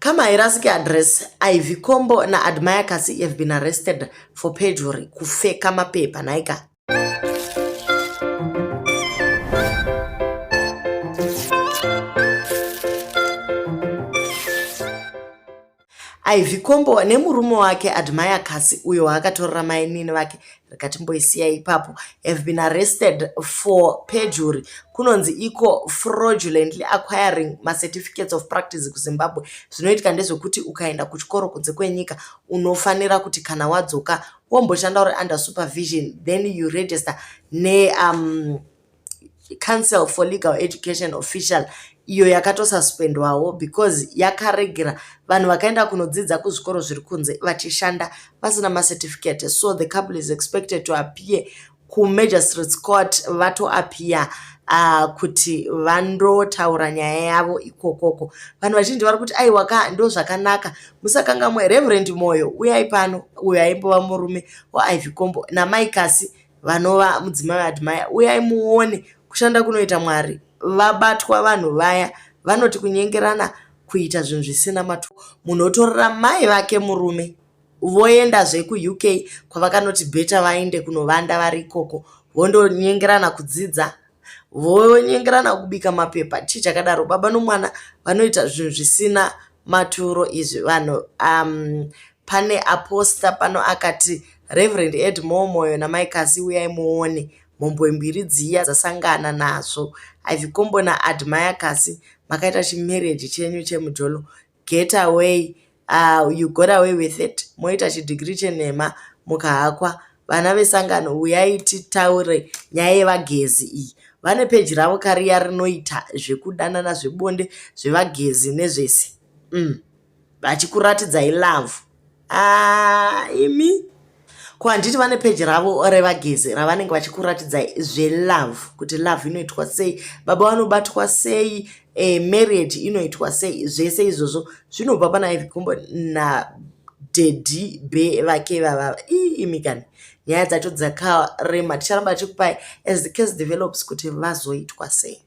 Kama hairasike address, Ivy Kombo naAdmire Kasi have been arrested for perjury, kufeka mapepa nhaika. Ivy Kombo nemurume wake Admire Kasi uyo waakatorera mainini vake rikatimboisiya ipapo have been arrested for perjury kunonzi iko fraudulently acquiring macertificates of practice kuZimbabwe. Zvinoitika ndezvekuti ukaenda kuchikoro kunze kwenyika unofanira kuti kana wadzoka womboshanda uri under supervision then you register ne um, Council for Legal Education Official iyo yakatosuspendwawo because yakaregera vanhu vakaenda kunodzidza kuzvikoro zviri kunze vachishanda vasina macertificate. So the couple is expected to appear kumagistrates court vatoappear kuti vandotaura nyaya yavo ikokoko. Vanhu vazhinji vari kuti aiwa ka ndozvakanaka musakangamwe Reverend Moyo uyai pano uyo aimbova murume waIvy Kombo namai Kasi vanova mudzimai waAdmire uyai muone kushanda kunoita Mwari. Vabatwa vanhu vaya vanoti kunyengerana kuita zvinhu zvisina maturo. Munhu otorera mai vake murume voendazve kuUK kwavakanoti better vaende kunovanda vari ikoko vondonyengerana kudzidza vonyengerana kubika mapepa chii chakadaro baba nomwana vanoita zvinhu zvisina maturo izvi vanhu um, pane aposta pano akati Reverend Edmore Moyo namai Kasi uyai muone mhombwe mbiri dziya dzasangana nazvo Ivy Kombo naAdmire Kasi makaita chimarriage chenyu chemujolo get away you got away with it moita chidegree chenhema mukahakwa vana vesangano huyai titaure nyaya yevagezi iyi vane peji ravo kariya rinoita zvekudanana zvebonde zvevagezi nezvese mm. Vachikuratidzai love ah, imi ko handiti vane peji ravo revagezi ravanenge vachikuratidzai zvelove kuti love inoitwa sei baba vanobatwa sei e, marriage inoitwa sei zvese izvozvo zvinobva pana Ivy Gumbo nadaddy be vake vavava imi kani nyaya dzacho dzakarema ticharamba tichikupai as the case develops kuti vazoitwa sei.